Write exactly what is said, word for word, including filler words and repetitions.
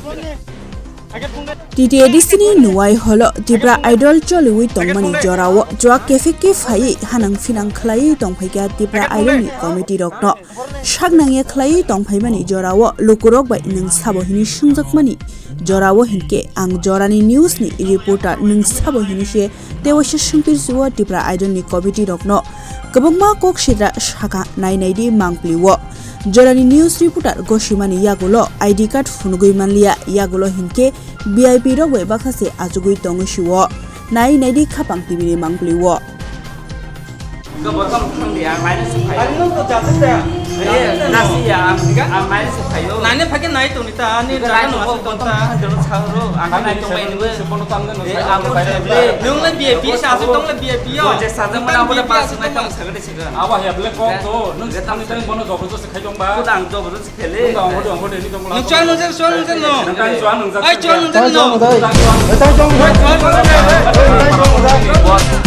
T T A D C ni Nuwai holo Tipra Idol choliwi tongmani jorao chwak kephek khe phaiwi hanang phinang khlaiwi tongphaikha Tipra Idol ni committee rokno. Sak nangya khlaiwi tongphaimani jorao lukurok bai nwng sabo hini swngjakmani jorao hinkhe ang jorani news ni reporter nwng sabo hini se tei waisa swngpirsi-o Tipra Idol ni committee rokno kwbangma kok sidra sakha nai naidi mangpli-o. Jorani news reporter gosimani yagulo I D card phunugwi manliya, yagulo hinkhe V I P rok bai baksa se achugwi tongwi si-o. Nai naidi khapang T V ni mangpli-o. Nani no to jati da. Nani phake nai tong ni ta, ani jaga no asuk tong ta. Nung le V I P sa asuk tong le V I P yo. Nung V I P asuk. Abo ya black box to, nung thani thani bono jogo to se khai tong ba. Nung chal nung chal nung chal no. Ai chal nung chal no.